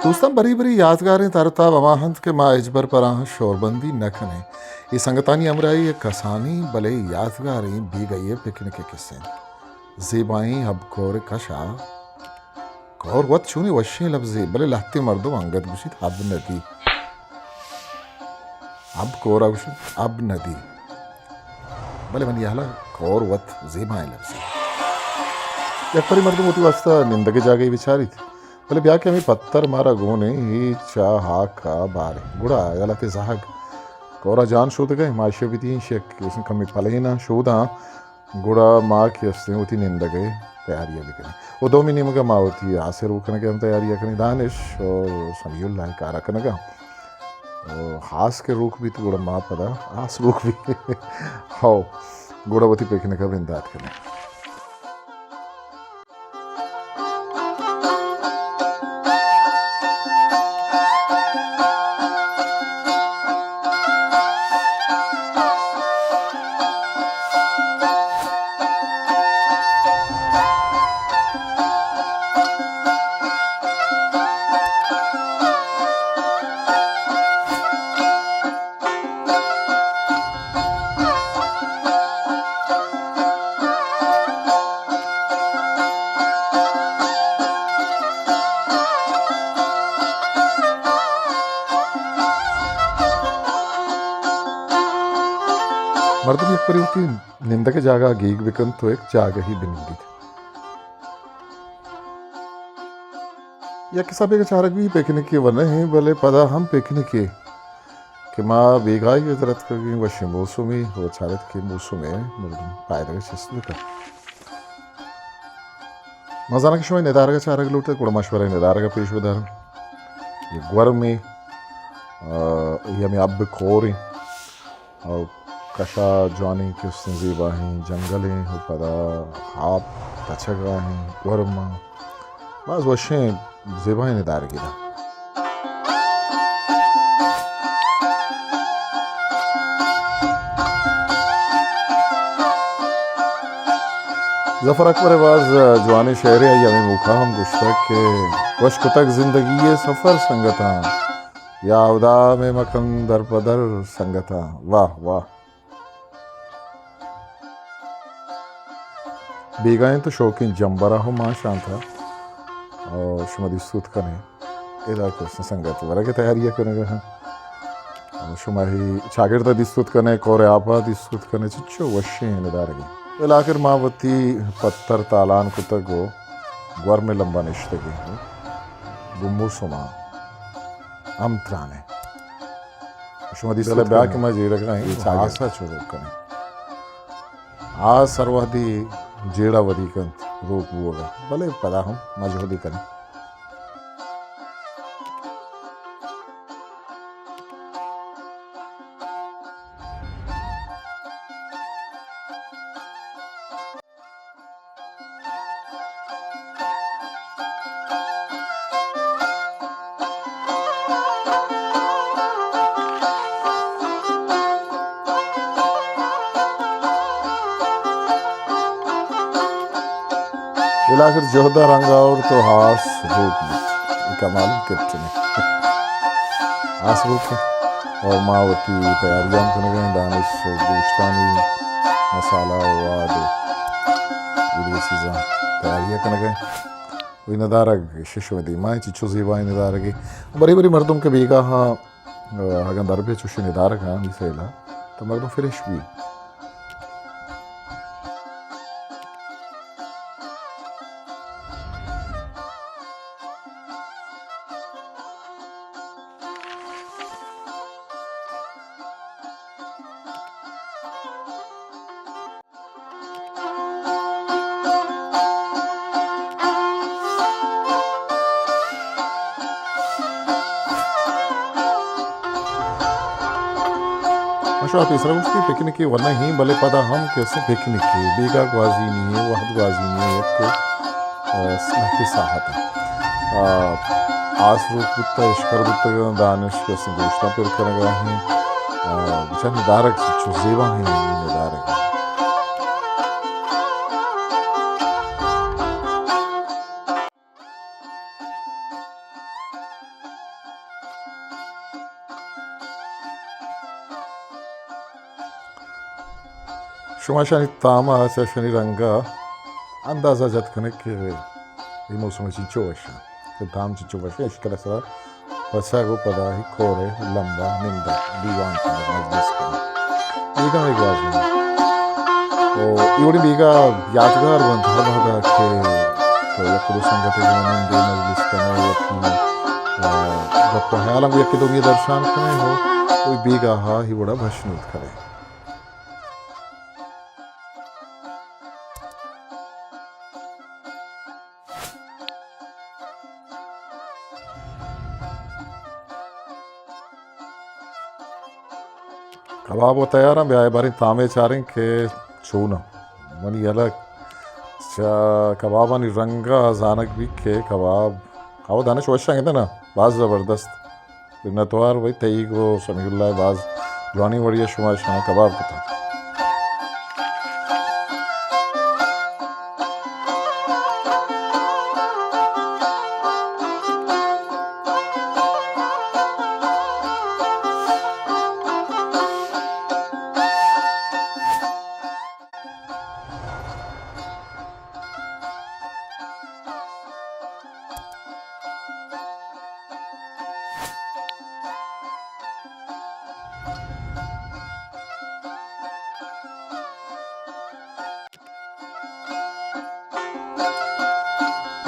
دوستاں، بری بری یاتگاریں تر و تاب ہما انت کہ ما ہچبر پر آہاں شوربندی نہ کنیں۔ اے سنگتانی ہمراہی یک کسانیں بلے یاتگاریں بیگہی ءِ پکنک ءِ کسہ انت۔ زیبائیں ہب کور ءِ کش ءَ۔ کور وت چونیں وشیں لبزے، بلے لہتیں مردم انگت گوشیت ہب ندی۔ ہب کور ءَ گوشنت ہب ندی۔ بلے منی ہیال ءَ کور وت زیبائیں لبزے۔ یک پری مردم وتی واستا نندگ ءِ جاگہے بچاریت، بلے بیا کہ ہمے پتر مارا گون انت، اے چہ ہاک ءَ بار انت۔ گڑا ہیال ءَ تئی زہگ کور ءَ جان شودگ ءَ انت، ما ایشی ءَ بدئیں، ایشی ءَ کمے پلین آں، شوداں، گڑا ما کہ استیں وتی نندگ ءِ تیاری ءَ بکنیں۔ و دومی نیمگ ءَ ما وتی آس ءِ روک کنگ ءِ ہم تیاری ءَ کنیں۔ دانش و سمیع اللہ کار ءَ کنگ ءَ انت۔ و آس کہ روک بیت گڑا ما پدا آس روک بیت۔ ہو، گڑا وتی پکنک ءَ بندات کنیں۔ مردم یک پری وتی نندگ ءِ جاگہ ءَ گیگ بکنت و یک جاگہے بنندیت۔ یک حسابے کہ چارگ بی پکنکے و نہ انت، بلے پدا ہم پکنکے کہ ما بیگاہی ءَ در اتکگیں، وشیں موسمے و چارت کہ موسم ءِ مردم پائدگ ءَ چست بکنت۔ ما زاناں کہ شمئے ندارگ ءَ چارگ لوٹیت، گڑا ما شمارا ندارگ ءَ پیش بداراں۔ اے گورمے، آ، اے ہمے ہب کور انت۔ و کش ءَ جوانیں کہ استیں زیبائیں جنگل انت و پدا آپ تچگ ءَ انت، گورم انت۔ باز وشیں زیبائیں ندارگے داں۔ ظفر اکبر ءِ باز جوانیں شعرے، آئی ءَ ہمے موقع ہم گوشتگ کہ وش کتگ زندگی ءِ سفر سنگتاں، یا ہدا مئے مکن در پہ در سنگتاں۔ واہ واہ۔ بیگاہ انت و شوکیں جمبر ءَ ہم ما شانتہ و شما دیستوت کنے۔ ادا کہ سنگت ورگ ءِ تیاری ءَ کنگ ءَ انت۔ و شما ہی چاگرد ءَ دیستوت کنے، کور ءِ آپ ءَ دیستوت کنے، چنچو وشیں ندارگے۔ بالآخر ما وتی پتر تالان کتگ و گورم ءِ لمب ءَ نشتگیں۔ گوں موسم ءَ ہم تران انت۔ شما دیستوت بلے بیا کنے۔ کہ ما جیڑگ ءَ ایں، اے چاگرد۔ آس ءَ چو روک کنیں۔ آس ہر وہدی جیڑہ ودی کنت روک بوگ ءَ، بلے پدا ہم ما جہدے کنیں۔ بالاخر جہد ءَ رنگ آورت و آس روک بوت۔ اے کمال کپٹن انت۔ آس روک انت۔ و ما وتی تیاری ہم کنگ ءَ ایں، دانش و گوشتانی مسالہ و واد و اے دگہ چیزاں تیاری ءَ کنگ ءَ ایں۔ و اے ندارگ شش و دیما انت، چنچو زیبائیں ندارگے۔ برے برے مردم کہ بیگاہ ءَ، اگاں در بہ چوشیں ندارگاں، اے سیل ءَ، تو مردم فریش بی۔ ما شما پیسرا گوشت کہ پکنکے ورنہ ایں، بلے پدا ہم کہ استیں پکنکے، بیگاہ گوازینی ایں، وہد گوازینی ایں، یک، آ، لہتے ساہت انت۔ آ، آس روک بوتہ، اشکر بوتگ، دانش کہ استیں گوشتاں پر کنگا ایں۔ آ، بچار ندارگ چو زیبا ایں، ندارگ۔ شما اشانی تام ءَ چہ اشانی رنگ ءَ اندازہ جت کن ئے کہ اے موسم ءَ چنچو وش اَنت، اے تام چنچو وش اَنت، اشکل ءِ سرا پسگ ءُ پدا ہی کور ءِ لمب ءَ نند ءَ دیوان کنگ، مجلس کنگ، بیگاہ ءَ گوازینگ۔ او اے وڑیں بیگاہ یاتگار بنت ہر وہد ءَ کہ تو یک دو سنگتے گوں نندے، مجلس کن ئے، وتی، آ، گپ ءُ ہیالاں گوں یکے دومی ءَ درشان کن ئے، او، او بیگاہ ءَ ہی وڑا بھشنود کن ئے۔ کباب وَ تیار اَنت، بیا اے باریں تام ءَ چاریں کہ چون اَنت۔ منی ہیال ءَ چہ کبابانی رنگ ءَ زانگ بیت کہ کباب، کباب دانش وش اَنت نا، باز زبردست۔ منتوار بھئی، تئی گوں سمیع اللہ ءَ باز جوانیں وڑے ءَ شما اشاں کباب کتگ۔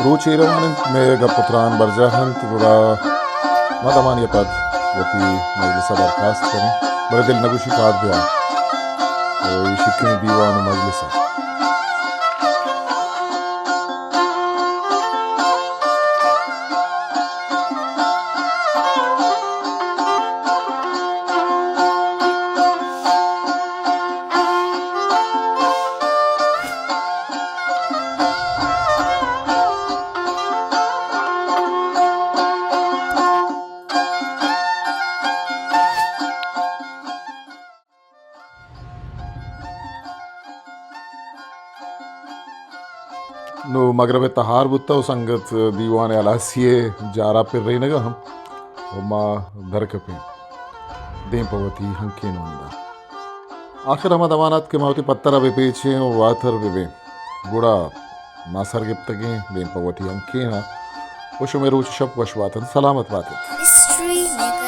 روچ ایر روان اِنت، مئے گپ ءُ تران برجاہ اَنت، گڑا ما دمانے ءَ پد وتی مجلس ءَ برخاست کنیں، بلے دل نگوشی پاد بیاں۔ او اے شکیں دیوان ءُ مجلس اَنت۔ نوں مگرب ءِ تہار بوتگ ءُ سنگت دیوان ءِ ہلاسی ءِ جار ءَ پرینگ ءَ اَنت ءُ ما درکپیں دیم پہ وتی ہنکین ہند ءَ۔ آخر ہما دمان ات کہ ما وتی پتر ءَ بہ پیچیں ءُ واتر بہ بیں، گڑا ما سر گپتگیں دیم پہ وتی ہنکین ءَ۔ ءُ شمئے روچ ءُ شپ وش بات اَنت، سلامت بات اِت۔ History maker.